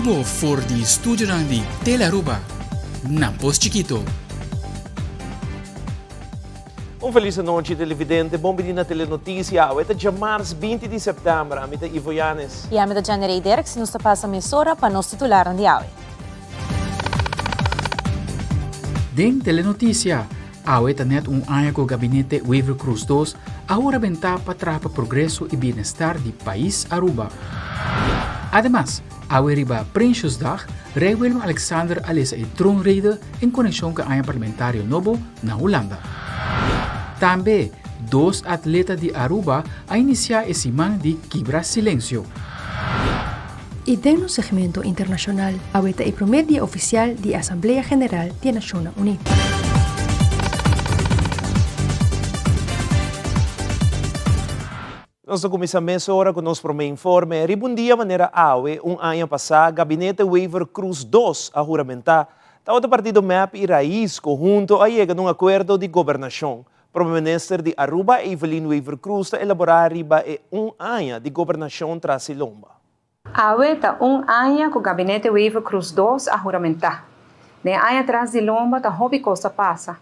bibo for di studionan di Telearuba na Pos Chikito. Un felis anochi televidente, bon bini na Telenoticia. Awe ta djamars 20 di september. Ami ta Ivo Yanes. I ami ta Jenny Dirks. Nos ta pasa mesora pa nos titularnan di awe. Den Telenoticia, Awe ta net un aña cu Gabinete Wever-Croes dos a hurabenta pa traha pa progreso y bienestar di pais Aruba. Ademas, awe riba Prinsjesdag, Rey Willem-Alexander a lesa e troonrede en conexion cu e aña parlamentario nobo na Hulanda. Tambe, dos atleta di Aruba a inicia e siman di Kibra Silencio. I den nos segmento internashonal, awe ta e promé dia ofisial di e Asamblea General di e Nashonnan Uní. Nos ta kuminsá mesora ku nos promé informe. Riba un dia manera awe, un aña pasá, Gabinete Wever-Croes dos a huramentá. Tabata partido mep i Raiz ku hunto a yega na un akuerdo di gobernashon. Prome Minister di Aruba, Evelyn Wever-Croes ta elaborá riba e un aña di gobernashon tras si lomba. Awe ta un aña ku Gabinete Wever-Croes dos a huramentá. Den e aña tras di lomba ta hopi kos a pasa.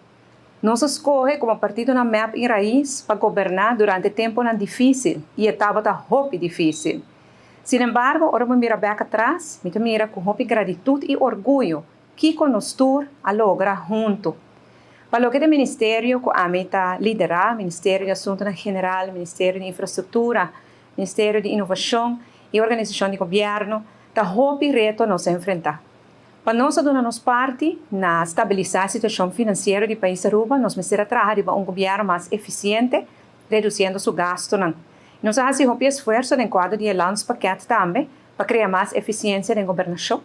Nos a skohe komo partidonan mep i Raiz pa goberná durante tempunan difísil i e tabata hopi difísil. Sinembargo, ora mi mira bèk atras, mi ta mira ku hopi gratitut i orguyo Kiko nos tur a logra huntu? Pa loke ta e ministerio ku ami ta liderá, Ministerio di Asuntunan General, Ministerio di Infrastruktura, Ministerio di Inovashon i Organisashon di Gobièrnu, ta hopi reto nos a enfrentá. Pa nos a duna nos parti na stabilisá e situashon finansiero di pais Aruba, nos mester a traha riba un gobièrnu mas efisiente, redusiendo su gastunan. Nos a hasi hopi esfuerso den kuadro di e Landspakket tambe pa krea mas efisiensia den gobernashon.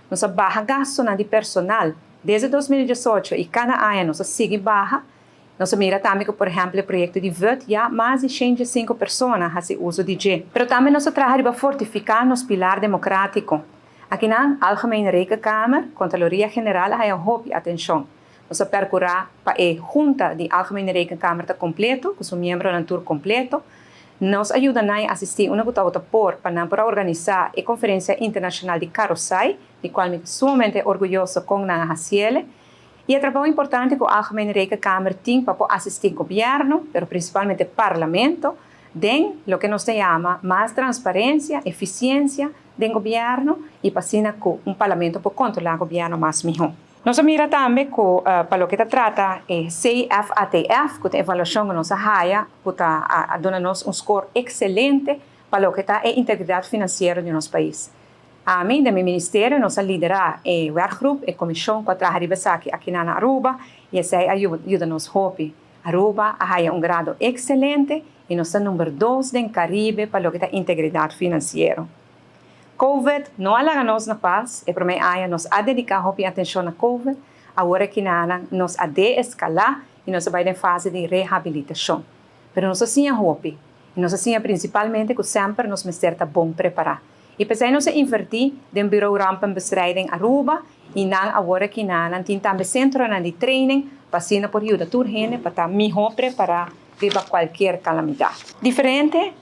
Nos a baha gastunan di personal desde 2018 i kada aña nos a sigui baha. Nos a mira tambe ku por ehèmpel e proyekto di VUT ya mas di 105 persona hasi uso di dje. Pero tambe nos a traha riba fortifiká nos pilar demokrátiko. Akinan Algemene Rekenkamer, Kontraloria General a haya hopi atenshon. Nos a perkurá pa e junta di Algemene Rekenkamer ta kompleto, ku su miembronan tur kompleto. Nos a yuda nan i asistí unda ku tabata por pa nan por a organisá e konferensia internashonal di Karosai, di kual mi ta sumamente orguyoso kon nan a hasiele. I e trabou importante ku Algemene Rekenkamer tin pa por asistí gobièrnu, pero prinsipalmente parlamento, den loke nos ta yama mas transparensia, efisiensia den gobièrnu i pa asina ku un parlamento por kontrolá gobièrnu mas mihó. Nos a mira tambe ku pa loke ta trata e CFATF, ku ta evaluashon ku nos a haya, ku ta a duna nos un skor ekselente pa loke ta e integridat finansiero di nos pais. Ami, den mi ministerio, nos a liderá e werkgroep, e komishon ku a traha riba esaki akinan na Aruba, i esei a yuda nos hopi. Aruba a haya un grado ekselente i nos ta number dos den Karibe pa loke ta integridat finansiero. Covid no a laga nos na pas, e promé aña nos a dediká hopi atenshon na Covid, awor aki nanan nos a deeskalá i nos a bai den fase di rehabilitashon. Pero nos a siña hopi, i nos a siña prinsipalmente ku semper nos mester ta bon prepará. I p'esei nos a invertí den Bureau Rampenbestrijding Aruba i nan awor aki nanan tin tambe sentronan di training pa asina por yuda tur hende pa ta mihó prepará riba kualkier kalamidat. Diferente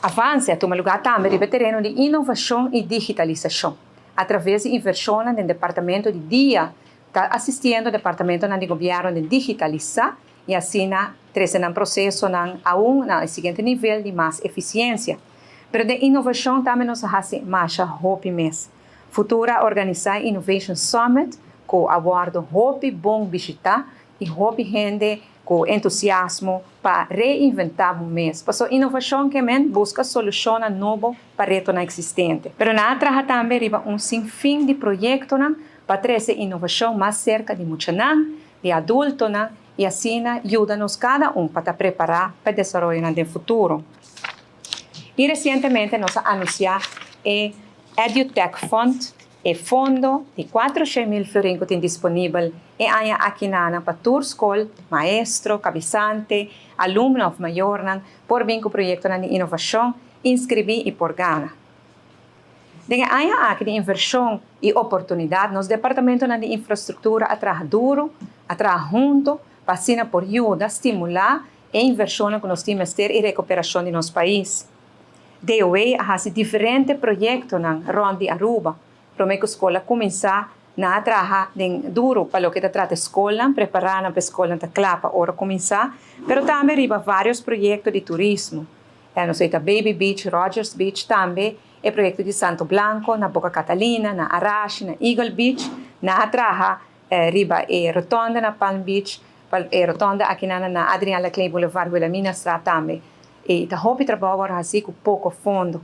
Avance a tuma lugá tambe riba e tereno di inovashon i digitalisashon. A traves di invershonnan den departamento di dia ta asistiendo departamentonan di gobièrnu den digitalisá i asina trese nan prosesonan aun na e siguiente nivel di mas efisiensia. Pero den inovashon tambe nos a hasi masha hopi mes. Futura a organisá e Innovation Summit ku a wòrdu hopi bon bishitá i hopi hende Ku entusiasmo pa reinventá bo mes. Pasobra inovashon ke men buska solushonnan nobo pa retonan eksistente. Pero nan a traha tambe riba un sinfin di proyektonan pa trese inovashon mas serka di muchanan, di adultonan i asina yuda nos kada un pa ta prepará pa e desaroyonan den futuro. I resientemente nos a anunsiá e EduTech Fund. E fondo di 400,000 florin ku tin disponibel e aña aki na pa tur skol, maestro, kabesante, alumno òf mayornan por bin ku proyektonan di inovashon, inskribí i por gana. Den e aña aki di invershon i oportunidat nos departamentonan di infrastruktura a traha duru, a traha huntu pa asina por yuda stimulá e invershonnan ku nos tin mester i rekuperashon di nos pais. DOW a hasi diferente proyektonan rònt di Aruba. Promé ku skol a kuminsá, nan a traha den duru pa loke ta trata e skolnan, prepará nan pa e skolnan ta kla pa ora kuminsá, pero tambe riba vários proyekto di turismo. Nos ta Baby Beach, Rogers Beach, tambe e proyekto di Santo Blanco na Boca Catalina, na Arashi, na Eagle Beach. Nan a traha riba e rotonda na Palm Beach, e rotonda akinan na Adriaan Laclé Boulevard, Wilhelminastraat tambe. I ta hopi trabou wòrdu hasí ku poko fondo.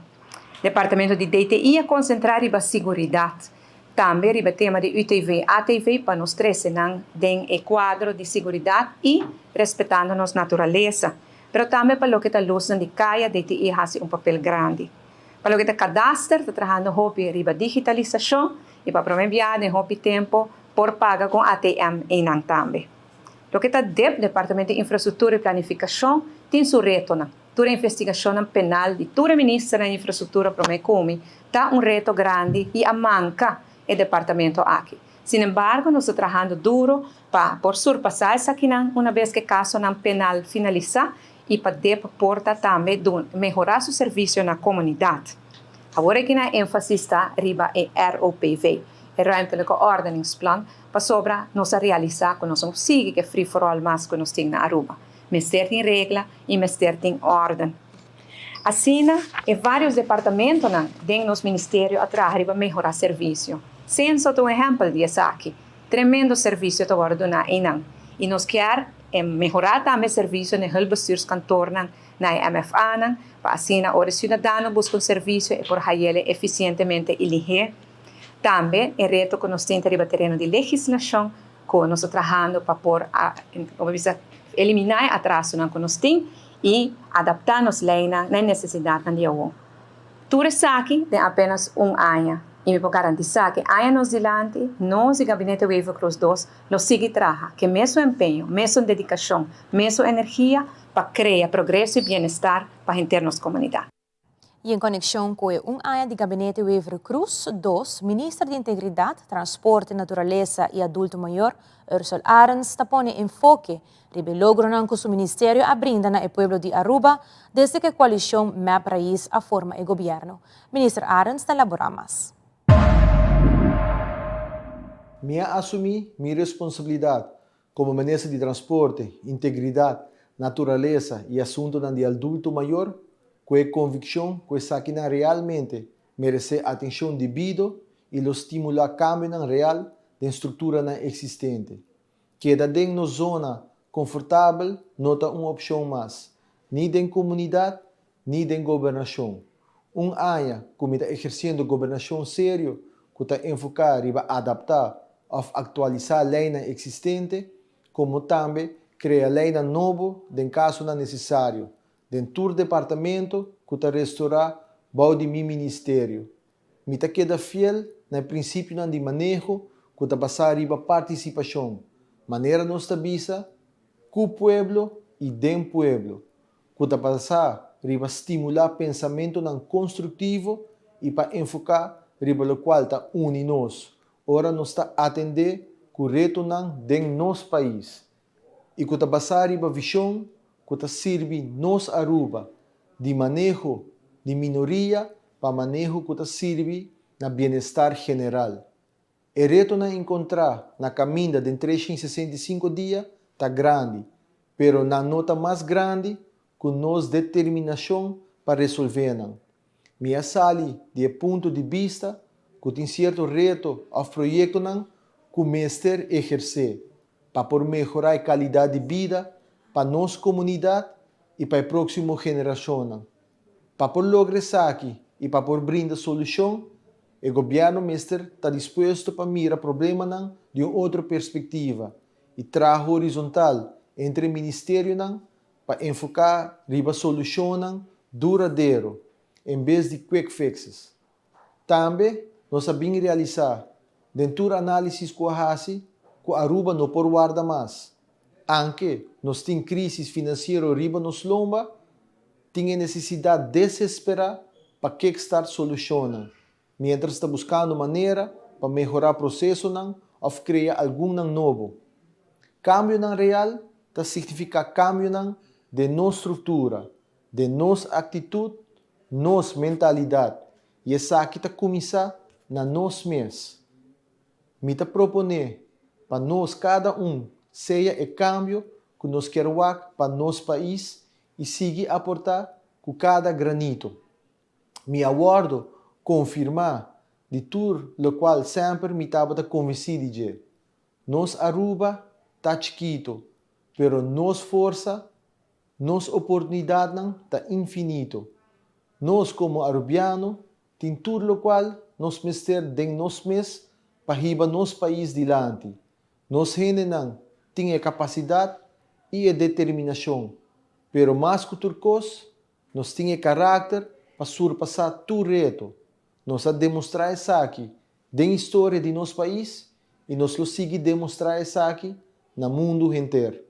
Departamento di DTI a konsentrá riba siguridat, tambe riba tema di UTV, ATV pa nos trese nan den e kuadro di siguridat i respetando nos naturalesa. Pero tambe pa loke ta lusnan di kaya DTI hasi un papel grandi. Pa loke ta kadaster ta trahando hopi riba digitalisashon i pa promé biaha den hopi tempu por paga ku ATM einan tambe. Loke ta dep, Departamento di Infrastruktura i Planifikashon, tin su retonan. Tur e investigashonnan penal di tur e ministernan di infrastruktura promé ku mi ta un reto grandi i a manka e departamento aki. Sinembargo, nos ta trahando duro pa por surpasá esakinan una bes ku e kasonan penal finalisá i pa dep por ta tambe mehorá su servisio na komunidat. Awor aki nan énfasis ta riba e ROPV, e Ruimtelijke Ordeningsplan, pasobra nos a realisá ku nos no sigui ku e free for all mas ku nos tin na Aruba. Mester tin regla i mester tin órden. Asina e vários departamentonan den nos ministerio a traha riba mehorá servisio. Censo ta un ehèmpel di esaki. Tremendo servisio ta wòrdu duná einan. I nos kier mehorá tambe servisio na e hulpbestuurskantoornan, na e MFAnan, pa asina ora e siudadano buska un servisio e por hay'el efisientemente i lihé. Tambe e reto ku nos tin ta riba tereno di legislashon ku nos ta trahando pa por komo bisa eliminá e atrasonan ku nos tin i adaptá nos leinan na e nesesidatnan di awor. Tur esaki den apenas un aña i mi por garantisá ku e aña nos dilanti nos di Gabinete Wever-Croes dos lo sigui traha ku e mesun empeño, mesun dedikashon, mesun energia pa krea progreso i bienestar pa henter nos komunidat. I en konekshon ku e un aña di Gabinete Wever-Croes dos, Minister di Integridat, Transporte, Naturalesa i Adulto Mayor, Ursell Arends ta pone enfoke riba e logronan ku su ministerio a brinda na e pueblo di Aruba desde ku e koalishon MEP-Raiz a forma e gobièrnu. Minister Arends ta laborá mas. Mi a asumí mi responsabilidat komo Minister di Transporte, Integridat, Naturalesa i Asuntonan di Adulto Mayor ku e konvikshon ku esakinan realmente meresé atenshon debido i lo stimulá kambionan real den strukturanan eksistente. Keda den nos zona konfortabel no ta un opshon mas, ni den komunidat ni den gobernashon. Un aña ku mi ta ehersiendo gobernashon serio ku ta enfoká riba adaptá òf aktualisá leinan eksistente, komo tambe krea leinan nobo den kasonan nesesario, den tur departamento ku ta restorá bou di mi ministerio. Mi ta keda fiel na e prinsipionan di maneho ku ta basá riba partisipashon, manera nos ta bisa, ku pueblo i den pueblo, ku ta basá riba stimulá pensamentunan konstruktivo i pa enfoká riba lokual ta uni nos ora nos ta atendé ku retonan den nos pais i ku ta basá riba vishon ku ta sirbi nos Aruba di maneho di minoria pa maneho ku ta sirbi na bienestar general. E retonan enkontrá na kaminda den 365 dia ta grandi, pero nan no ta mas grandi ku nos determinashon pa resolvé nan. Mi a sali di e punto di bista ku tin sierto reto òf proyektonan ku mester ehersé pa por mehorá e kalidat di bida pa nos komunidat i pa e próksimo generashonnan. Pa por logra esaki i pa por brinda solushon, e gobièrnu mester ta dispuesto pa mira problemanan di un otro perspektiva i traha horizontal entre ministerionan pa enfoká riba solushonnan duradero en bes di quick fixes. Tambe nos a bin realisá den tur análisis ku a hasi ku Aruba no por warda mas. Anke nos tin krísis finansiero riba nos lomba, tin e nesesidat desesperá pa kickstart solushonnan, miéntras ta buskando manera pa mehorá prosesonan òf krea algunnan nobo. Kambionan real ta signifiká kambionan den nos struktura, den nos aktitut, nos mentalidat, i esaki ta kuminsá na nos mes. Mi ta proponé pa nos kada un sea e kambio ku nos kier wak pa nos pais i sigui aportá ku kada granito. Mi a wòrdu konfirmá di tur lokual semper mi tabata konvensí di dje. Nos Aruba ta chikito, pero nos forsa, nos oportunidatnan ta infinito. Nos komo Arubiano tin tur lokual nos mester den nos mes pa hiba nos pais dilanti. Nos hendenan tin e kapasidat i e determinashon, pero mas ku tur kos, nos tin e karakter pa surpasá tur reto. Nos a demostrá esaki den historia di nos pais i nos lo sigui demostrá esaki na mundu henter.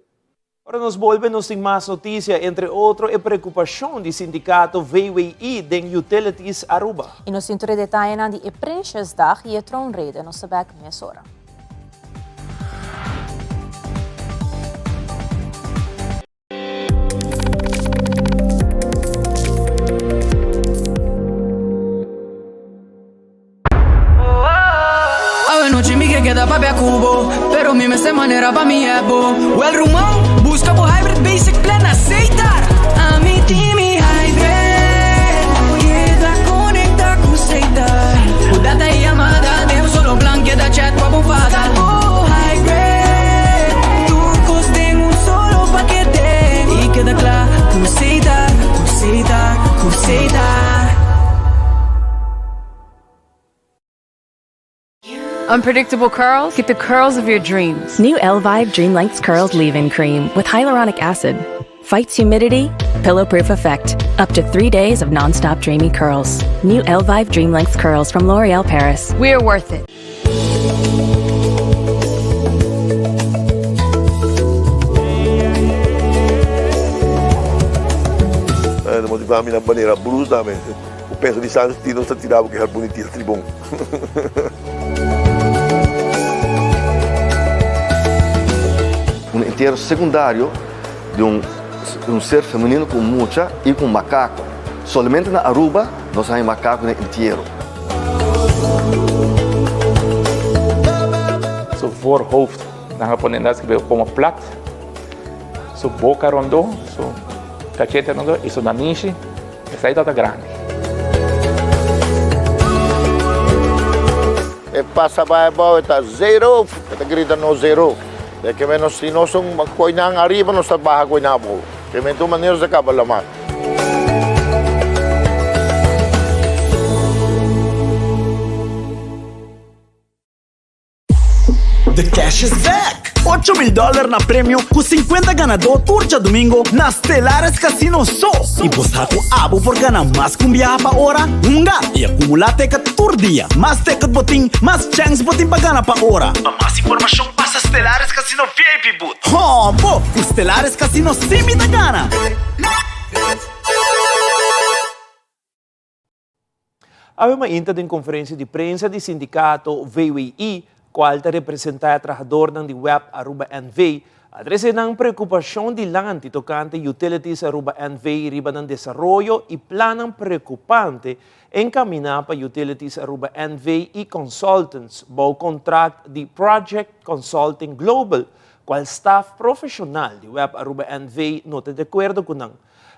Ora nos bolbe nos tin mas noticia, entre otro e preocupacion di sindicato VWI den Utilities Aruba. I nos tin tur e detayenan di e Prinsjesdag i e Troonrede. Nos ta bek mesora. Awe nochi mi ke keda papia ku bo Pero mi mester manera pa mi hep bo Wel ruman, buska bo hybrid basic plan na Setar Ami tin mi hybrid Keda konekta ku Setar Ku data i yamada den un solo plan Keda chat pa bo fada Buska bo hybrid Tur kos den un solo pakete I keda kla ku Setar Ku Setar, ku Setar. Unpredictable curls? Get the curls of your dreams. New Elvive Dream Lengths Curls Leave-In Cream with hyaluronic acid. Fights humidity, pillow-proof effect. Up to 3 days of non-stop dreamy curls. New Elvive Dream Lengths Curls from L'Oreal Paris. We're worth it. Na motivá mi na manera brus tambe. Bo pensa di Santos Tino ta tira bo ke harpun di tira tribon. Un entiero secundario di un un ser femenino cu un mucha y cu un macaco. Solamente na Aruba nos a haña macaco den entiero. Su voorhoofd, nan a pone nan a skirbi como plat, su boca rondó, su cachete rondó y su nanishi. Esei ta ta grandi. E pasa bai abou e ta zeeroof, e ta grita nos zeeroof. De ke men nos si nos un koi nan ariba nos ta baha koi nan abou. Ke men tur manera nos ta kaba laman. The cash is back! 8000 dollar na premio ku 50 ganadó tur djadumingo na Stellares Casino so! I bo sa ku abo por gana mas ku un biaha pa ora? Hunga i akumulá teket tur dia. Mas teket bo tin, mas chèns bo tin pa gana pa ora. Pa mas informashon pasa Stellares Casino VIP Booth. Hòmbo! Ku Stellares Casino sí mi ta gana! Awe mainta den conferencia di prensa di sindicato VWI, cual ta representa e trahadornan di web Aruba NV, a trece nan preocupacion dilanti tocante Utilities Aruba NV riba nan desaroyo y plannan preocupante encamina pa Utilities Aruba NV y consultants bou contract di Project Consulting Global, cual staf profesional di web Aruba NV no ta di acuerdo cu nan.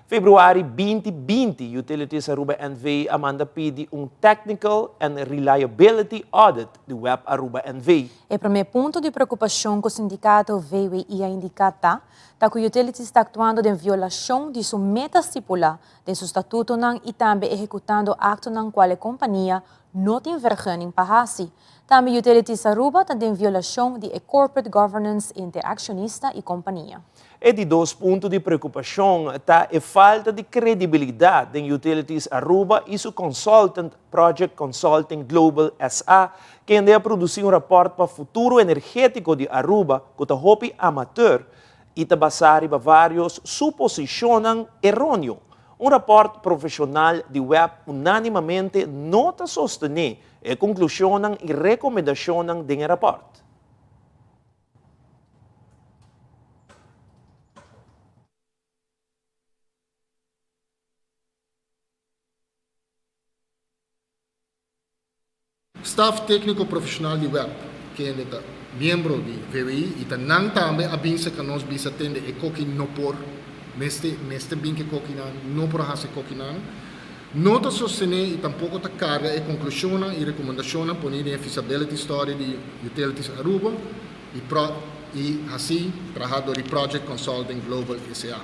Februari 2020 Utilities Aruba NV a manda pidi un Technical and Reliability Audit di Web Aruba NV. E promé punto di preokupashon ku sindikato VWI a indiká ta, ta ku Utilities ta aktuando den violashon di su meta stipulá den su statutonan i tambe ehekutando aktonan kual e kompania no tin vergunning pa hasi. Tambe Utilities Aruba ta den violashon di e Corporate Governance entre akshonista i kompania. E di dos punto di preocupacion ta e falta di credibilidad den Utilities Aruba y su consultant Project Consulting Global SA. kende a produci un rapport pa futuro energetico di Aruba cu ta hopi amateur y ta basa riba varios suposicionnan eroneo. Un rapport profesional di web unanimamente no ta sostene e conclusionnan y recomendacionnan den e rapport. Staf tékniko profeshonal di web, kende ta miembro di VWI i ta nan tambe a bin serka nos bisa tende e koki no por, mester mester bin ku e kokinan, no por hasi e kokinan. No ta sostené i tampoko ta karga e konklushonnan i rekomendashonnan poní den e Feasibility Study di Utilities Aruba i pro i hasí trahá dor di Project Consulting Global SA.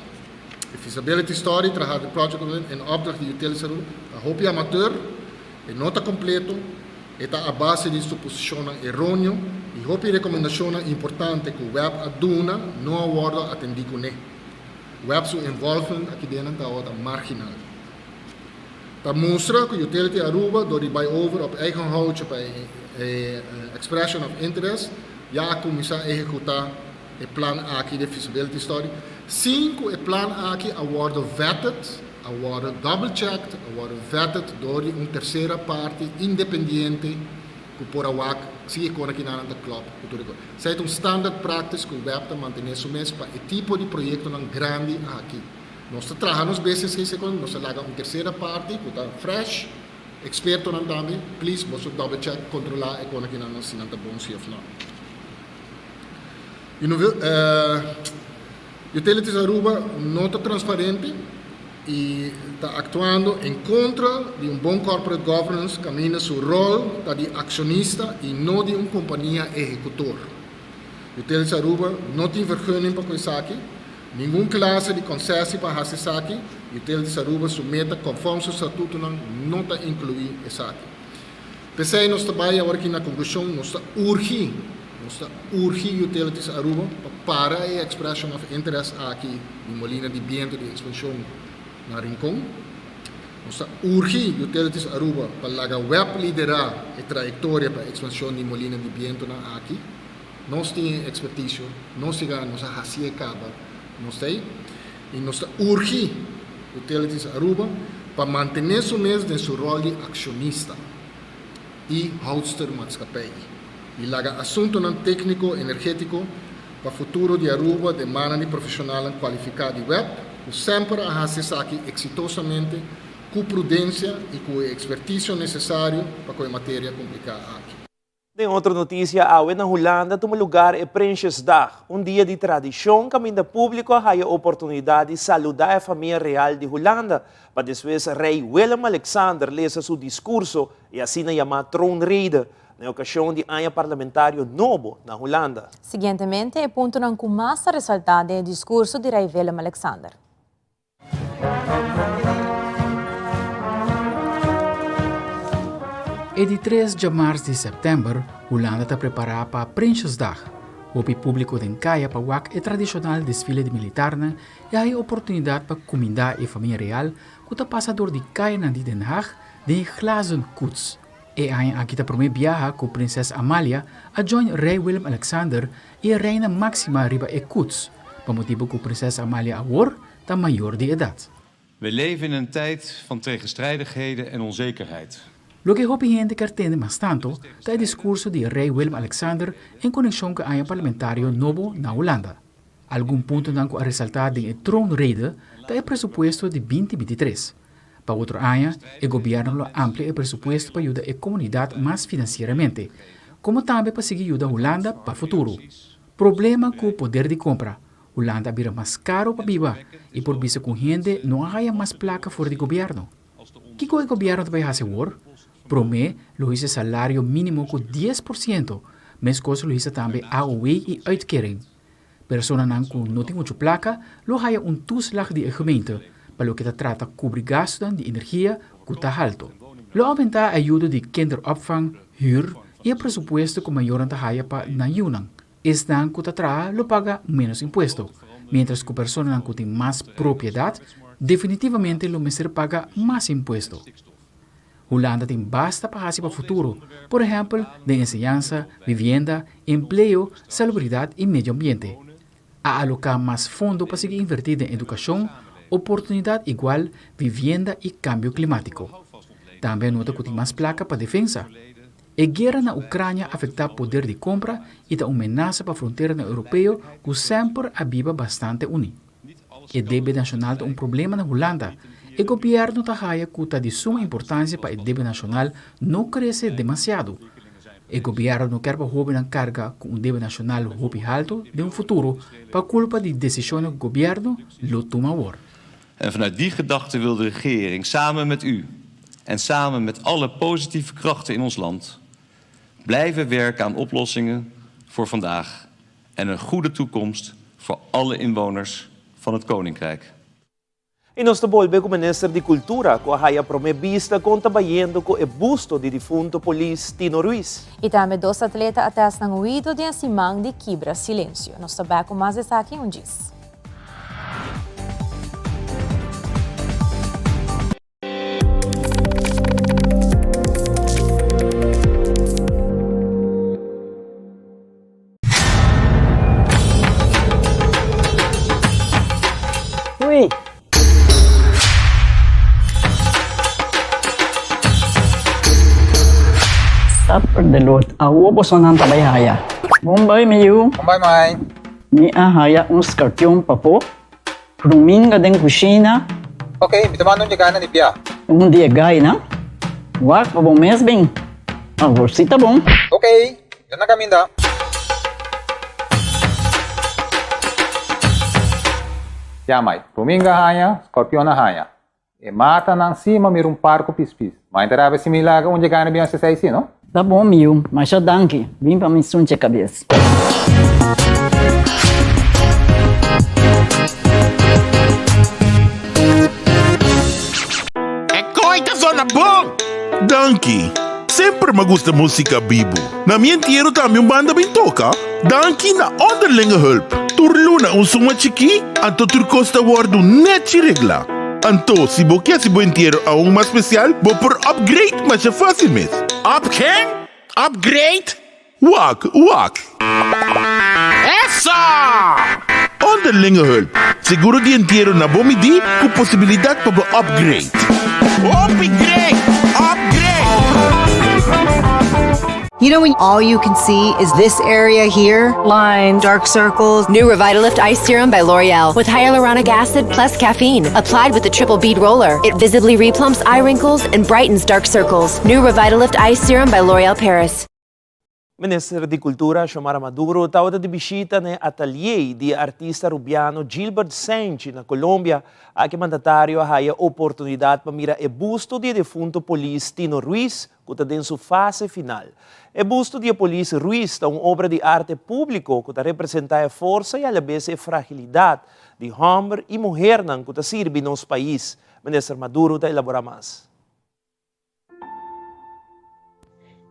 E Feasibility Study trahá di Project Consulting en opdracht di Utilities Aruba ta hopi amateur, e no ta kompleto, e ta a base di suposishonnan eróneo i hopi rekomendashonnan importante ku web a duna no a wòrdu atendí kuné. Web su involvement akidenan tabata marginal. Ta mustra ku Utility Aruba dor di bai over op eigen houtje pa e expression of interest ya a kuminsá ehekutá e plan aki di feasibility study sin ku e plan aki a wòrdu vetted, a wòrdu double checked, a wòrdu vetted dor di un tersera parti independiente ku por a wak si e kona kinanan ta klòp ku tur e kos. Esei ta un standard practice ku web ta mantené su mes pa e tipo di proyektonan grandi aki. Nos ta traha nos business case secondo, nos ta laga un tercera party cu ta fresh, expertonan tambe, please boso double check, controla e cona kinan si nan ta bon si of no. Utilities Aruba no ta transparente y ta actuando en contra di un bon corporate governance caminda su rol ta di accionista y no di un compania ehecutor. Utilities Aruba no tin vergunning pa cu esaki. Ningun klase di konsesi pa hasi esaki i Utilities Aruba su meta konform su statutonan no ta inkluí esaki. P'esei nos ta bai awor aki na konklushon, nos ta urgi, nos ta urgi Utilities Aruba pa para e expression of interest aki di molina di biento di ekspanshon na Rincon. Nos ta urgi Utilities Aruba pa laga web liderá e trayektoria pa ekspanshon di molina di bientonan aki. Nos tin e ekspertisio, nos yega, nos a hasié kaba, nos ta ei. I nos ta urgi Utilities Aruba pa mantené su mes den su ròl di akshonista i houdstermaatschappij i laga asuntunan tékniko energétiko pa futuro di Aruba den mannan di profeshonalnan kualifiká di web ku semper a hasi esaki eksitosamente ku prudensia i ku e ekspertisio nesesario pa ku e materia kompliká aki. Den otro noticia, awe na Hulanda tuma lugar e Prinsjesdag, un dia di tradicion caminda publico a haya oportunidad di saluda e famia real di Hulanda, pa despues Rey Willem-Alexander lesa su discurso e asina yama Troonrede, na e ocasion di aña parlamentario nobo na Hulanda. Siguientemente e puntonan cu mas ta resalta den e discurso di Rey Willem-Alexander. E di tres djamars di sèptèmber, Hulanda ta prepará pa Prinsjesdag. Hopi públiko den kaya pa wak e tradishonal desfile di militarnan i a haña oportunidat pa kumindá e famia real ku ta pasa dor di kayanan di Den Haag den e glazen koets. E aña aki ta promé biaha ku Prinses Amalia a join Rei Willem-Alexander i e Reina Máxima riba e koets, pa motibu ku Prinses Amalia awor ta mayor di edat. We leven in een tijd van tegenstrijdigheden en onzekerheid. Loke hopi hende kier tende mas tanto ta e diskurso di Rei Willem-Alexander en konekshon ku e aña parlamentario nobo na Hulanda. Algun puntonan ku a resaltá den e troonrede ta e presupuesto di binti 23. Pa otro aña e gobièrnu lo amplia e presupuesto pa yuda e komunidat mas finansieramente, komo tambe pa sigui yuda Hulanda pa futuro. Problema ku poder di kompra, Hulanda a bira mas caro pa biba y por bisa cu hende no a haya mas placa for di gobierno. Kico e gobierno ta bay haci awor? Prome lo hisa salario minimo cu 10%, mescos lo hisa tambe AOW y uitkering. Personanan cu no tin mucho placa lo haya un toeslag di e gemeente pa loke ta trata cubri gastonan di energia cu ta halto. Lo aumenta ayudo di kinderopvang, huur y e presupuesto cu mayornan ta haya pa nan yiunan. Esnan ku ta traha lo paga ménos impuesto, miéntras ku personanan ku tin mas propiedat definitivamente lo mester paga mas impuesto. Hulanda tin basta pa hasi pa futuro, por ehèmpel den enseñansa, vivienda, empleo, salubridat i medio ambiente. A aloká mas fondo pa sigui invertí den edukashon, oportunidat igual, vivienda i kambio klimátiko. Tambe a nota ku tin mas plaka pa defensa. E guera na Ucrania afecta poder di compra y ta un menasa pa fronteranan europeo cu semper a biba bastante uni. E debe nacional ta un problema na Hulanda. E gobierno ta haya cu ta di suma importancia pa e debe nacional no crece demasiado. E gobierno no kier pa hobennan carga cu un debe nacional hopi halto den un futuro pa culpa di decisionnan cu gobierno lo tuma awor. En vanuit die gedachte wil de regering samen met u en samen met alle positieve krachten in ons land blijven werken aan oplossingen voor vandaag en een goede toekomst voor alle inwoners van het Koninkrijk. I nos ta bolbe ku Minister di Kultura ku a haya promé bista kon ta bayendo ku e busto di difunto polis Tino Ruiz. I tambe dos atleta a tèst nan oido den e siman di kibra silensio. Nos ta bèk ku mas esaki un djis. Ui! Sapperdeloot, awo bosonan ta bai haya. Bon bai, mi yu. Bon bai, mai. Mi a haya un skarpion papo. Ruminga den kushina. Ok, mi ta manda un di gaina di bia. Un di e gaina? Wak pa bo mes bin. Awor si ta bon. Ok, mi ta na kaminda. Ya mai, ruminga haña, scorpion a haña. E matanan si ma mira un par ku pispis. Ma e ta rabia si mi laga un dje gana bin hasi esei si, no? Ta bon mi yu, masha danki. Bin pa mi sunche kabes. E koi ta zona bon! Danki! Semper m'a gusta músika bibu. Na mi entiero tambe un banda bin toka. Danki na Onderlinge Hulp. Tur luna un suma chikí, anto tur kos ta wòrdu nèchi reglá. Anto, si bo ke hasi bo entiero aun mas spesial, bo por upgrade masha fásil mes. Up ken? Upgrade? Wak, wak. Esa! Onderlinge Hulp, seguro di entiero na bo midí ku posibilidat pa bo upgrade. Hopi great! Upgrade! You know when all you can see is this area here? Lines, dark circles. New Revitalift Ice Serum by L'Oreal with hyaluronic acid plus caffeine. Applied with the triple bead roller. It visibly replumps eye wrinkles and brightens dark circles. New Revitalift Ice Serum by L'Oreal Paris. Minister di Cultura Xiomara Maduro tabata di bishita na e atalier di e artista Rubiano Gilbert Senchi na Colombia. Aki e mandatario a haya oportunidad pa mira e busto di e defunto polis Tino Ruiz cu ta den su fase final. E busto di e polis Ruiz ta un obra di arte publico cu ta representa e forsa y alabes e fragilidad di homber y muhernan cu ta sirbi nos pais. Minister Maduro ta elabora mas.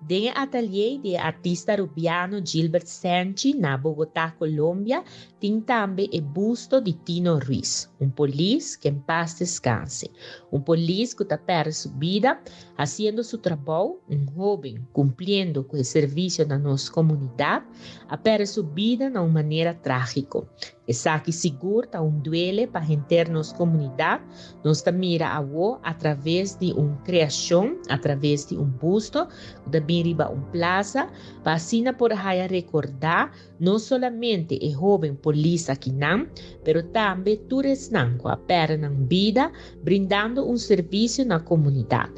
Den e atelier di e artista Rubiano Gilbert Senchi na Bogotá, Colombia, tin tambe e busto di Tino Ruiz, un polis ku en pas deskanse. Un polis ku ta pèrdè su bida hasiendo su trabou, un hóben kumpliendo ku e servisio na nos komunidat, a pèrdè su bida na un manera trágiko. Esaki sigur ta un duele pa henter nos komunidat. Nos ta mira awo atraves di un kreashon, atraves di un busto ku ta bin riba un plasa, pa asina por haya rekordá no solamente e hóben polis akinan, pero tambe tur esnan ku a pèrdè nan bida brindando un servisio na komunidat.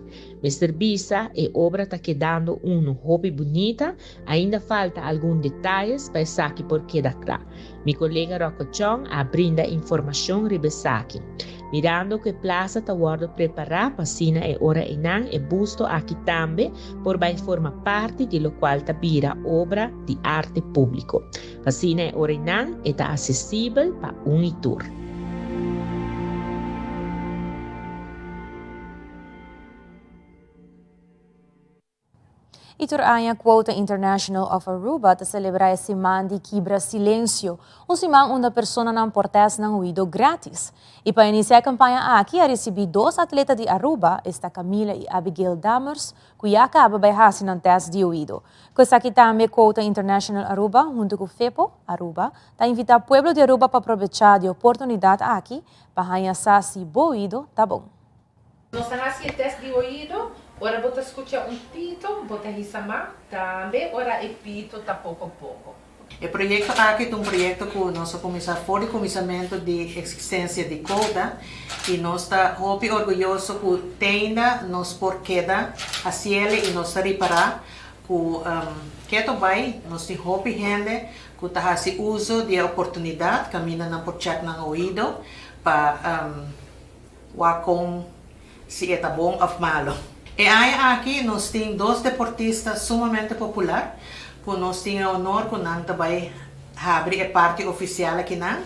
Mester bisa e obra ta kedando unu hopi bunita, ainda falta algun detayes pa esaki por keda kla. Mi kolega Rocco Chong a brinda informashon riba esaki. Mirando ku e plasa ta wòrdu prepará pa asina e ora einan e busto aki tambe por bai forma parti di lokual ta bira obra di arte públiko. Pa asina e ora einan e ta asesibel pa un i tur. I tur aña Quota International of Aruba ta selebrá e siman di Kibra Silensio, un siman unda personanan por tèst nan oido grátis. I pa inisiá e kampaña aki a risibí dos atleta di Aruba, esta Camila i Abigail Dammers, ku ya kaba bai hasi nan tèst di oido. Ku esaki tambe Quota International Aruba huntu ku FEPO, Aruba, ta invitá pueblo di Aruba pa probechá di e oportunidat aki pa haña sa si bo oido ta bon. Nos ta hasi e tèst di oido ora bo ta skucha un pito, bo ta hisa man, tambe ora e pito ta poko poko. E proyekto aki ta un proyekto ku nos a kuminsá for di kuminsamentu di eksistensia di Kouda i nos ta hopi orguyoso ku teinda nos por keda hasiel i nos ta ripará. ku keto bai nos tin hopi hende ku ta hasi uso di e oportunidat kaminda nan por chèk nan oido pa wak kon si e ta bon òf malo. E aña aki nos tin dos deportista sumamente popular ku nos tin e honor ku nan ta bai habri e parti ofisial akinan,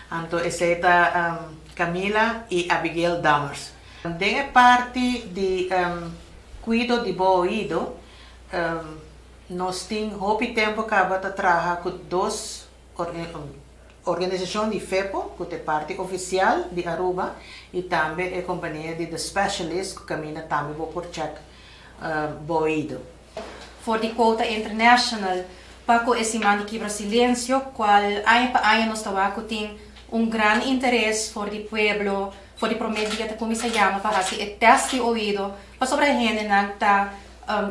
anto esei ta Camila i Abigail Dammers. Den e parti di kuido di bo oido nos tin hopi tempu kaba ta traha ku dos Organisashon di FEPO, ku ta e parti ofisial di Aruba, i tambe e kompania di The Specialist ku kaminda tambe bo por chèk bo oido. For di Quota International pa ku e siman di Kibra Silensio, kual aña pa aña nos ta wak ku tin un gran interes for di pueblo, for di promé dia ta kuminsá yama pa hasi e tèst di oido pasobra e hendenan ta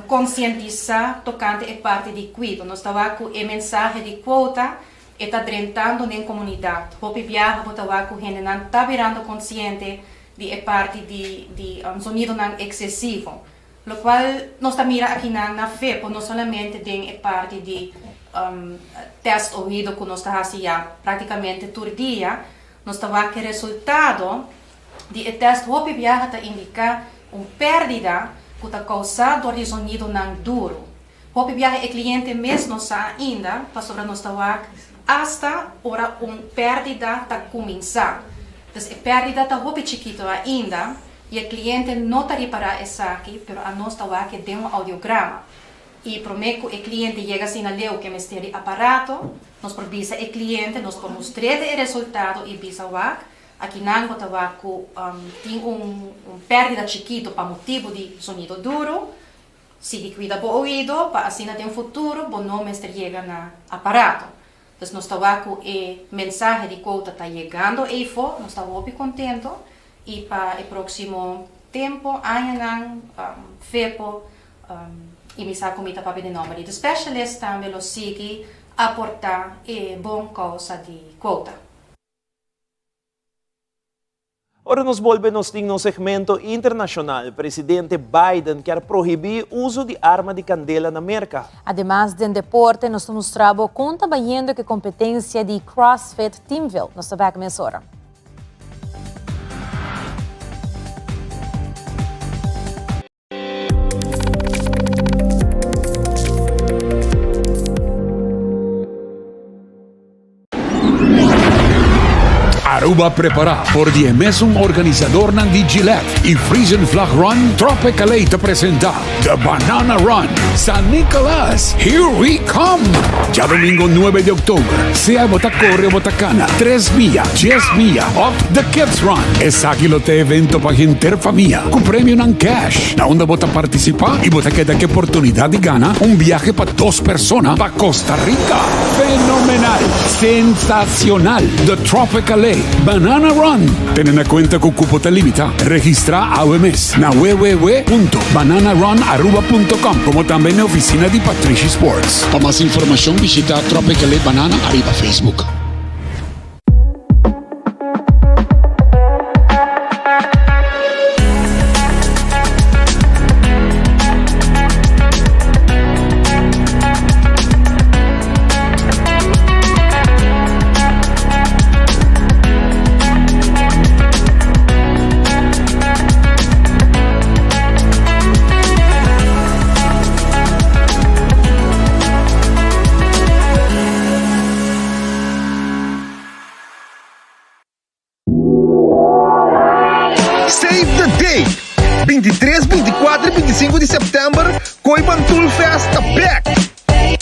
Konsientisá tokante e parti di kuido. Nos ta wak ku e mensahe di kuota e ta drentando den komunidat. Hopi biaha bo ta wak ku hendenan ta birando konsiente di e parti di di zonidonan eksesivo. Lokual nos ta mira akinan na FEPO no solamente den e parti di tèst oido ku nos ta hasi ya praktikamente tur dia, nos ta wak e resultado di e tèst hopi biaha ta indiká un pèrdida ku ta kousá dor di zonidonan duru. Hopi biaha e kliente mes no sa ainda pasobra nos ta wak asta ora un pèrdida ta kuminsá. Dus e pèrdida ta hopi chikitu ainda i e kliente no ta ripará esaki pero anos ta wak e den un audiograma. I promé ku e kliente yega asina leu ku e mester di aparato, nos por bisa e kliente, nos por mustr'é e resultado i bisa wak Akinan bo ta wak ku tin un pèrdida chikitu pa motibu di sonido duru. Sigui kuida bo oido pa asina den futuro bo no mester yega na aparato. Dus nos ta wak ku e mensahe di kouta ta yegando eifo, nos ta hopi kontento i pa e próksimo tempo, añanan, fepo i mi sa ku mi ta papia den nòmber di The Specialist tambe lo sigui aportá e bon kousa di kouta. Ora nos bolbe nos tin nos segmento internacional. Presidente Biden kier prohibi uso di arma di candela na Merca. Ademas den deporte nos ta mustra bo con ta bayendo cu e competencia di CrossFit Teamville. Nos ta bek mesora. Aruba prepara por di e mesun organisadornan di Gillette y Frisian Flag Run, Tropicale ta presenta The Banana Run San Nicolas, here we come! Djadomingo nuebe di oktober, sea bo ta kore o bo ta kana, tres mia, dies mia òf The Kids Run. Esaki lo ta e evento pa henter famia ku premionan cash, na unda bo ta partisipá i bo ta keda ku e oportunidat di gana un biahe pa dos persona pa Costa Rica. Fenomenal! Sensacional! The Tropicale Banana Run! Tene na kuenta ku kupo ta limitá. Registrá awe mes na www.bananarunaruba.com komo tambe na e ofisina di Patrishi Sports. Pa mas informashon bishita Tropicale Banana ariba Facebook. Save the date! 23, 24 i 25 di sèptèmber, Kooiman Tool Fest ta bèk!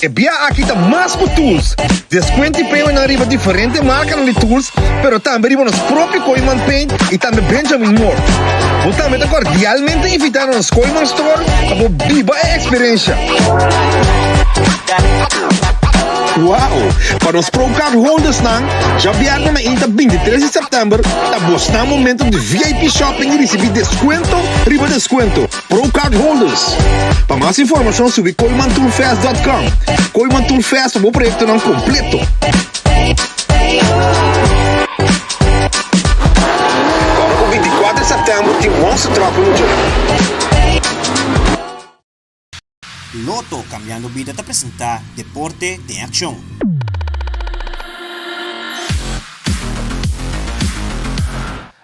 E bia aki ta mas ku tools, deskuento i premionan riba diferente markanan di tools, pero tambe riba nos propio Kooiman Paint i tambe Benjamin Moore. Bo tambe ta kordialmente invitá na nos Kooiman Store pa bo biba e eksperensha. Wow! Pa nos Pro Card holdersnan, djabièrnè mainta 23 di sèptèmber ta bosnan momento di VIP shopping i risibí deskuento riba deskuento. Pro Card Holders. Pa mas informashon subi kooimantoolfest dòt com. Kooiman Tool Fest pa bo proyektonan kompleto. Kòrda ku 24 di sèptèmber tin Monster Truck Lucha. Lotto Cambiando Bida ta presenta Deporte den Accion.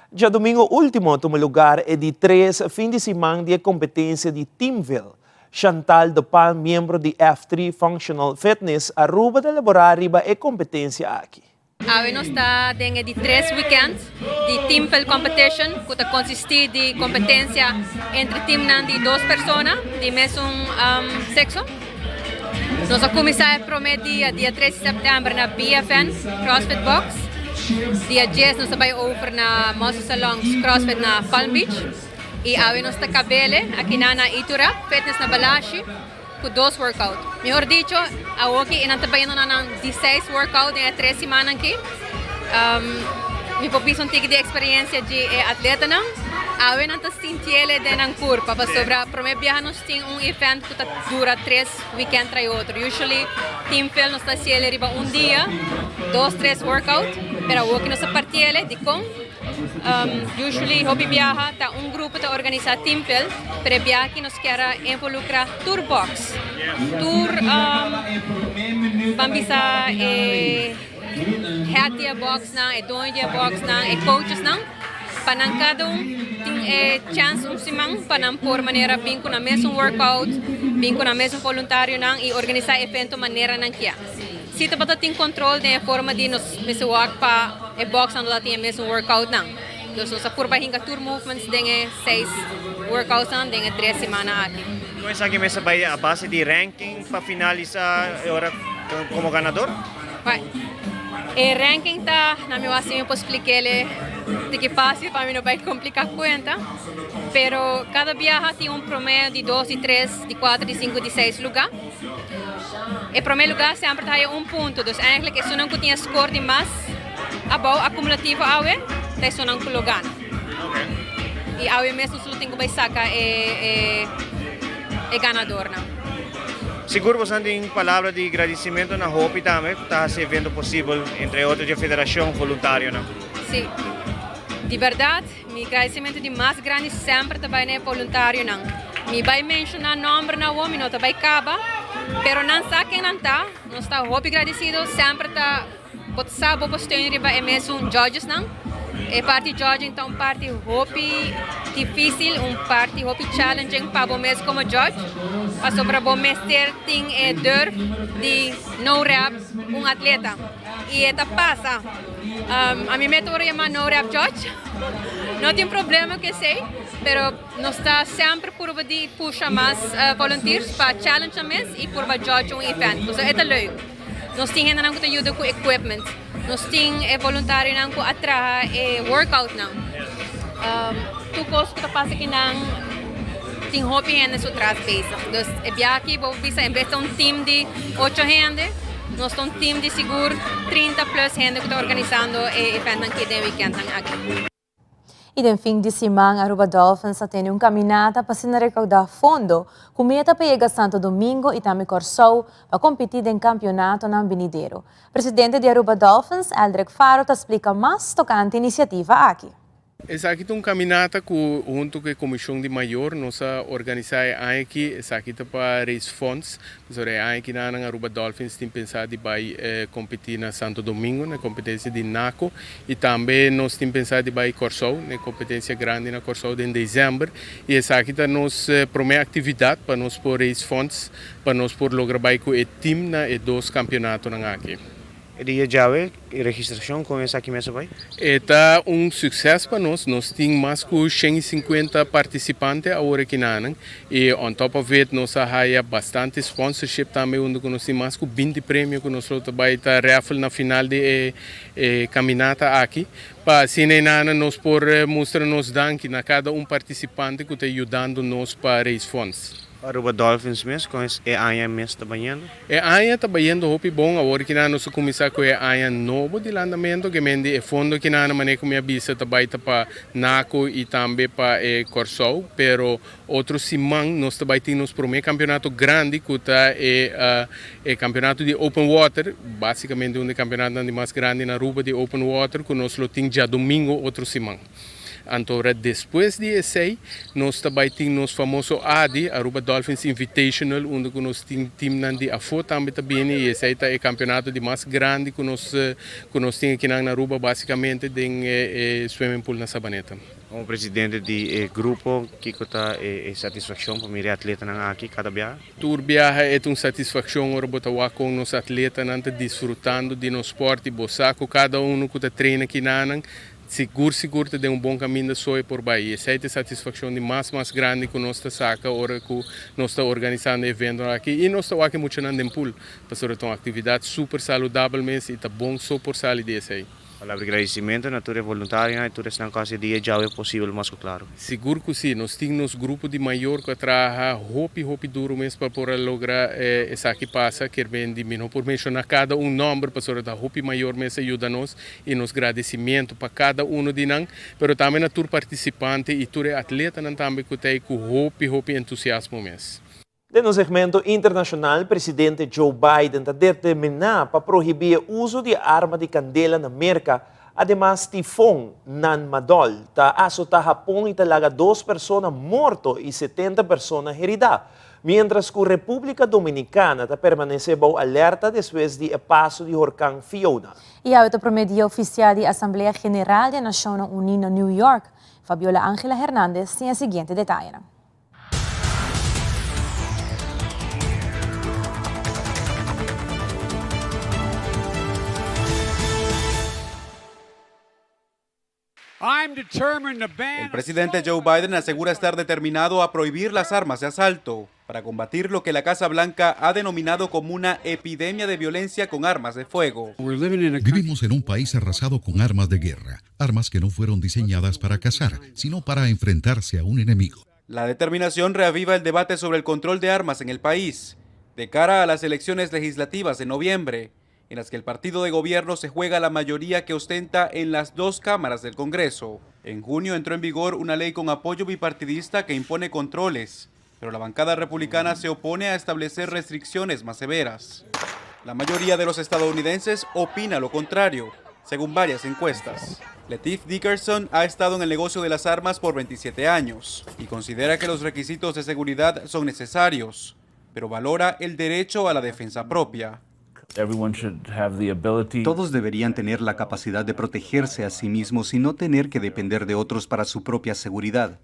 Djadomingo ultimo a tuma lugar e di tres fin di siman di e competencia di Teamville. Chantal de Palm, miembro di F3 Functional Fitness Aruba ta elabora riba e competencia aki. Awe nos ta den e di tres weekend di Teamville Competition cu ta consisti di competencia entre teamnan di dos persona di mesun sexo. Nos a cuminsa e prome dia, dia tres di september na BFN CrossFit Box. Dia dies nos a bay over na Muscle Salons CrossFit na Palm Beach. Y awe nos ta cabele akinan na Itura Fitness na Balashi. Ku dos workout. Mihor dicho, awoki e nan ta bayendo na nan di seis workout den e tres simannan aki. Mi por bisa un tiki di experiencia di e atletanan. Awe nan ta sintiele den nan kurpa pasobra prome biaha nos tin un event ku ta dura tres weekend trai otro. Usually Teamfield nos ta hasiele riba un dia, dos, tres workout, pero awoki nos ta partiele. Dikon? Usually hopi biaha ta un grupo ta organisa Teamfield, pero e biaha aki nos kier a involucra tur box, tur ban bisa e head di e boxnan, e doño di e boxnan, e coachesnan, pa nan cada un tin e chance un siman pa nan por manera bin cu nan mesun workout, bin cu nan mesun voluntarionan y organisa evento manera nan kier. Si tabata tin control den e forma di nos mester wak pa e boxnan lo ta tin e mesun workoutnan. Dus nos a purba hinca tur movements den e seis workoutsnan den e tres simana aki. Con esaki mester bay a base di ranking pa finalisa e ora como ganador? Bai. E ranking ta, na mi wak si mi por splik'el tiki facil pa mi no bay complica cuenta, pero cada biaha tin un promedio di dos, di tres, di cuatro, di cinco, di seis luga. E prome lugar semper ta haya un punto, dus eigenlijk esunnan ku tin e score di mas abou akumulativo awe ta esunnan ku lo gana. I awe mes nos lo tin ku bai saka e e ganadornan. Sigur boso tin palabra di gradisimentu na hopi tambe ku ta hasi evento posibel, entre otro dje federashon voluntarionan. Si, di bèrdat. Mi gradisimentu di mas grandi semper ta bai na e voluntarionan. Mi bai menshoná nòmbernan awor, mi no ta bai kaba, pero nan sa ken nan ta. Nos ta hopi gradisido, semper ta bo ta sa bo por steun riba e mesun judgesnan. E parti judging ta un parti hopi difísil, un parti hopi challenging pa bo mes komo judge, pasobra bo mester tin e durf di no rèp un atleta. I e ta pasa. Ami me ta ora yama no rap judge. No tin problema ku esei, pero nos ta semper purba di pusha mas volunteers pa challenge nan mes i purba judge un event. Pasobra e ta leuk. Nos tin hendenan ku ta yuda ku equipment. Nos tin e voluntarionan ku a traha e workoutnan. Tur kos ku ta pasa akinan tin hopi hende su tras bezig. Dus e biaha aki bo por bisa en bes ta un team di ocho hende, nos ta un team di sigur 30 plus hende ku ta organisando e eventnan aki den weekendnan aki. I den fin di siman Aruba Dolphins a tene un caminata pa asina recauda fondo cu meta pa yega Santo Domingo y tambe Corsou pa competi den campeonatonan binidero. Presidente di Aruba Dolphins, Eldrick Faro ta splica mas tocante iniciativa aki. Esaki ta un caminata cu hunto cu e Comision di Mayor nos a organisa e aña aki. Esaki ta pa raise funds, pasobra e aña aki nan Aruba Dolphins tin pensa di bay competi na Santo Domingo na e competencia di NACO y tambe nos tin pensa di bay Corsou na e competencia grandi na Corsou den december. Y esaki ta nos prome actividad pa nos por raise funds pa nos por logra bay cu e team na e dos campeonatonan aki. E dia djawe, e registracion con esaki mes a bay? E ta un succes pa nos, nos tin mas cu 150 participante awor aki nanan y on top of it nos a haya bastante sponsorship tambe unda cu nos tin mas cu 20 premio cu nos lo ta bay ta raffle na final di e e caminata aki pa asina e nanan nos por mustra nos danki na cada un participante cu ta yudando nos pa raise funds. Aruba Dolphins mes con e aña mes ta bayendo? E aña ta bayendo hopi bon, awor kinan nos a cuminsa cu e aña nobo di landamento, ke men di e fondo kinan mane cu mi a bisa ta bay ta pa Naco y tambe pa e Corsou, pero otro siman nos ta bay tin nos prome campeonato grandi cu ta e e campeonato di open water, basicamente un di campeonatonan di mas grandi na Aruba di open water cu nos lo tin djadomingo otro siman. Anto ora despues di esey nos ta bay tin nos famoso ADI, Aruba Dolphins Invitational, unda cu nos tin teamnan di afo tambe ta bini y esey ta e campeonato di mas grandi cu nos cu nos tin akinan na Aruba basicamente den e swimming pool na Sabaneta. Como presidente di e grupo, kico ta e satisfaccion pa mira e atletanan aki cada biaha? Tur biaha e ta un satisfaccion ora bo ta wak con nos atletanan ta disfrutando di nos sport y bo sa cu cada uno cu ta traina kinanan sigur sigur ta den un bon caminda so e por bay. Y esey ta e satisfaccion di mas mas grandi cu nos ta saca ora cu nos ta organisando e eventonan aki y nos ta wak e muchanan den pool pasobra ta un actividad super saludabel mes y ta bon so por sali di esey. Palabra di gradicimento na tur e voluntarionan y tur esnan cu haci dia djawe posibel mas cu claro. Sigur cu si, nos tin nos grupo di mayor cu a traha hopi hopi duro mes pa por a logra esaki pasa, kier ben di mi no por menciona cada un nomber pasobra ta hopi mayor mes a yuda nos y nos gradicimiento pa cada uno di nan, pero tambe na tur participante y tur e atletanan tambe cu ta ey cu hopi hopi entusiasmo mes. Den un segmento internashonal, presidente Joe Biden ta determiná pa prohibí e uso di arma di kandela na Merka. Ademas, tifon Nanmadol ta asotá Hapon i ta laga dos persona morto i 70 persona heridá, miéntras ku Repúblika Dominikana ta permanesé bou alerta despues di e paso di horkan Fiona. I awe ta promé dia ofisial di Asamblea General di e Nashonnan Uní na New York. Fabiola Angela Hernandez tin e siguiente detayenan. El presidente Joe Biden asegura estar determinado a prohibir las armas de asalto para combatir lo que la Casa Blanca ha denominado como una epidemia de violencia con armas de fuego. Vivimos en un país arrasado con armas de guerra, armas que no fueron diseñadas para cazar, sino para enfrentarse a un enemigo. La determinación reaviva el debate sobre el control de armas en el país, de cara a las elecciones legislativas de noviembre, en las que el partido de gobierno se juega la mayoría que ostenta en las dos cámaras del Congreso. En junio entró en vigor una ley con apoyo bipartidista que impone controles, pero la bancada republicana se opone a establecer restricciones más severas. La mayoría de los estadounidenses opina lo contrario, según varias encuestas. Latif Dickerson ha estado en el negocio de las armas por 27 años y considera que los requisitos de seguridad son necesarios, pero valora el derecho a la defensa propia. Todos deberían tener la capacidad de protegerse a sí mismos y no tener que depender de otros para su propia seguridad.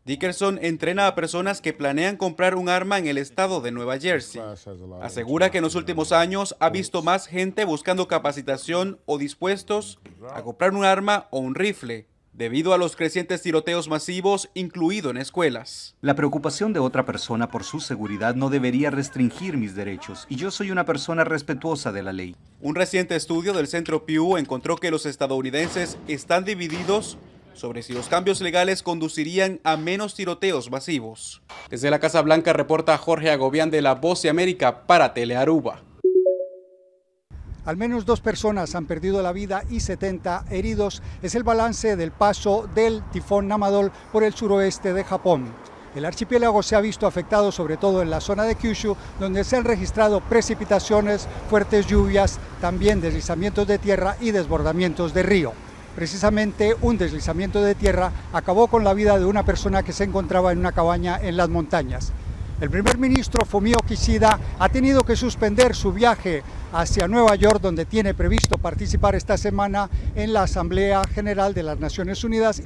Dickerson entrena a personas que planean comprar un arma en el estado de Nueva Jersey. Asegura que en los últimos años ha visto más gente buscando capacitación o dispuestos a comprar un arma o un rifle, debido a los crecientes tiroteos masivos, incluido en escuelas. La preocupación de otra persona por su seguridad no debería restringir mis derechos, y yo soy una persona respetuosa de la ley. Un reciente estudio del Centro Pew encontró que los estadounidenses están divididos sobre si los cambios legales conducirían a menos tiroteos masivos. Desde la Casa Blanca reporta Jorge Agobián de La Voz de América para Telearuba. Al menos dos personas han perdido la vida y 70 heridos. Es el balance del paso del tifón Namadol por el suroeste de Japón. El archipiélago se ha visto afectado sobre todo en la zona de Kyushu, donde se han registrado precipitaciones, fuertes lluvias, también deslizamientos de tierra y desbordamientos de río. Precisamente un deslizamiento de tierra acabó con la vida de una persona que se encontraba en una cabaña en las montañas. El primer ministro Fumio Kishida ha tenido que suspender su viaje hacia Nueva York, donde tiene previsto participar esta semana en la Asamblea General de las Naciones Unidas.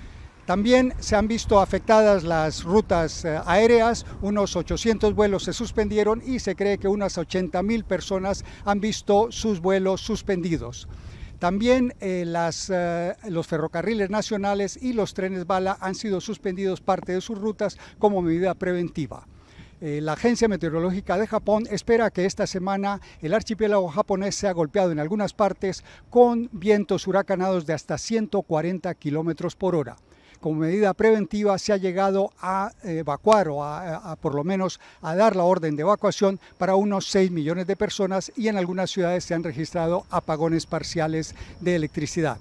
También se han visto afectadas las rutas eh, aéreas, unos 800 vuelos se suspendieron y se cree que unas 80.000 personas han visto sus vuelos suspendidos. También eh, las, eh, los ferrocarriles nacionales y los trenes bala han sido suspendidos parte de sus rutas como medida preventiva. Eh, la Agencia Meteorológica de Japón espera que esta semana el archipiélago japonés sea golpeado en algunas partes con vientos huracanados de hasta 140 kilómetros por hora. Como medida preventiva se ha llegado a evacuar o a, a, por lo menos a dar la orden de evacuación para unos 6 millones de personas y en algunas ciudades se han registrado apagones parciales de electricidad.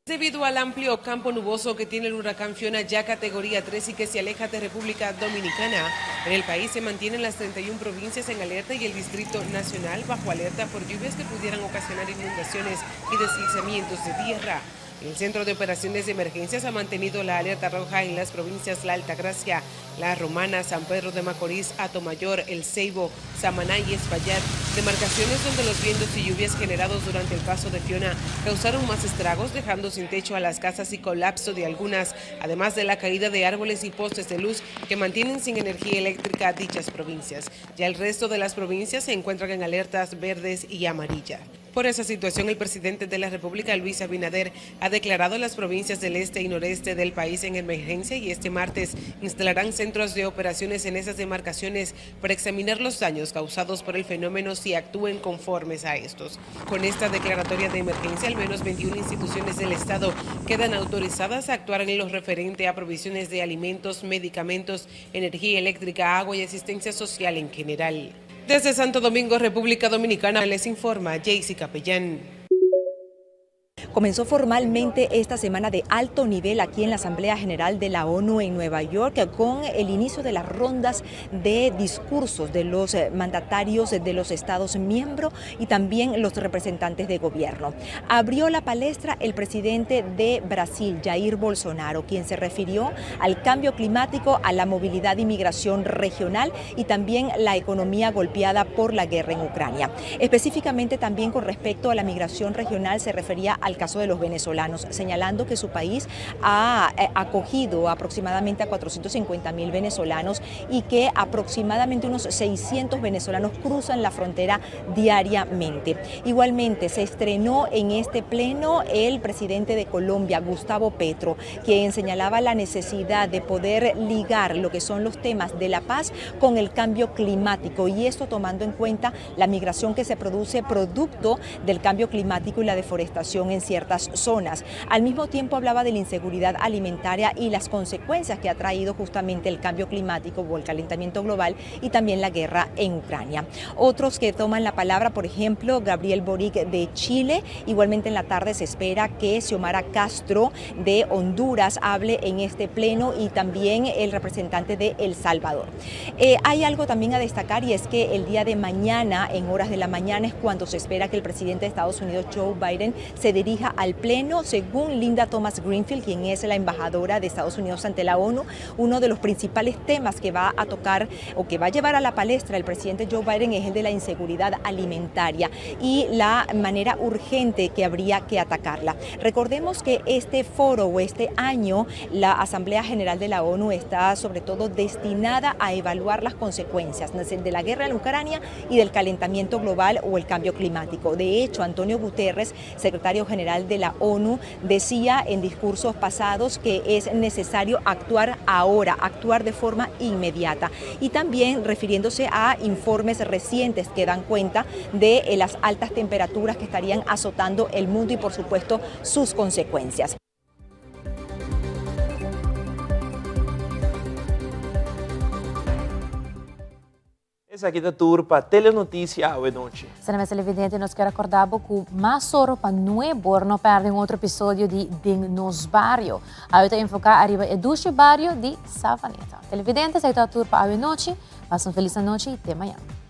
Debido al amplio campo nuboso que tiene el huracán Fiona ya categoría 3 y que se aleja de República Dominicana, en el país se mantienen las 31 provincias en alerta y el Distrito Nacional bajo alerta por lluvias que pudieran ocasionar inundaciones y deslizamientos de tierra. El Centro de Operaciones de Emergencias ha mantenido la alerta roja en las provincias La Altagracia, La Romana, San Pedro de Macorís, Mayor, El Ceibo, Samaná y Espaillat, demarcaciones donde los vientos y lluvias generados durante el paso de Fiona causaron más estragos, dejando sin techo a las casas y colapso de algunas, además de la caída de árboles y postes de luz que mantienen sin energía eléctrica dichas provincias. Ya el resto de las provincias se encuentran en alertas verdes y amarilla. Por esa situación, el presidente de la República, Luis Abinader, ha declarado las provincias del este y noreste del país en emergencia y este martes instalarán centros de operaciones en esas demarcaciones para examinar los daños causados por el fenómeno si actúen conformes a estos. Con esta declaratoria de emergencia, al menos 21 instituciones del Estado quedan autorizadas a actuar en lo referente a provisiones de alimentos, medicamentos, energía eléctrica, agua y asistencia social en general. Desde Santo Domingo, República Dominicana, les informa Jaycee Capellán. Comenzó formalmente esta semana de alto nivel aquí en la Asamblea General de la ONU en Nueva York con el inicio de las rondas de discursos de los eh, mandatarios de los Estados miembros y también los representantes de gobierno. Abrió la palestra el presidente de Brasil, Jair Bolsonaro, quien se refirió al cambio climático, a la movilidad y migración regional y también la economía golpeada por la guerra en Ucrania. Específicamente también con respecto a la migración regional se refería al caso de los venezolanos, señalando que su país ha eh, acogido aproximadamente a 450 mil venezolanos y que aproximadamente unos 600 venezolanos cruzan la frontera diariamente. Igualmente, se estrenó en este pleno el presidente de Colombia, Gustavo Petro, quien señalaba la necesidad de poder ligar lo que son los temas de la paz con el cambio climático y esto tomando en cuenta la migración que se produce producto del cambio climático y la deforestación en ciertas zonas. Al mismo tiempo hablaba de la inseguridad alimentaria y las consecuencias que ha traído justamente el cambio climático o el calentamiento global y también la guerra en Ucrania. Otros que toman la palabra, por ejemplo, Gabriel Boric de Chile. Igualmente en la tarde se espera que Xiomara Castro de Honduras hable en este pleno y también el representante de El Salvador. Eh, hay algo también a destacar y es que el día de mañana, en horas de la mañana, es cuando se espera que el presidente de Estados Unidos, Joe Biden, se dirija al pleno. Según Linda Thomas Greenfield, quien es la embajadora de Estados Unidos ante la ONU, uno de los principales temas que va a tocar o que va a llevar a la palestra el presidente Joe Biden es el de la inseguridad alimentaria y la manera urgente que habría que atacarla. Recordemos que este foro o este año, la Asamblea General de la ONU está sobre todo destinada a evaluar las consecuencias de la guerra en Ucrania y del calentamiento global o el cambio climático. De hecho, Antonio Guterres, secretario general de la ONU, decía en discursos pasados que es necesario actuar ahora, actuar de forma inmediata. Y también refiriéndose a informes recientes que dan cuenta de eh, las altas temperaturas que estarían azotando el mundo y por supuesto sus consecuencias. Esaki ta tur pa Telenoticia awe nochi. Sena mes televidente nos kier acorda bo cu mas oro pa nuebor no perde un otro episodio di Den Nos Bario. Awe ta enfoca ariba e dushi bario di Savaneta. Televidente esaki ta tur pa awe nochi. Pasa un feliz anochi y te mañana.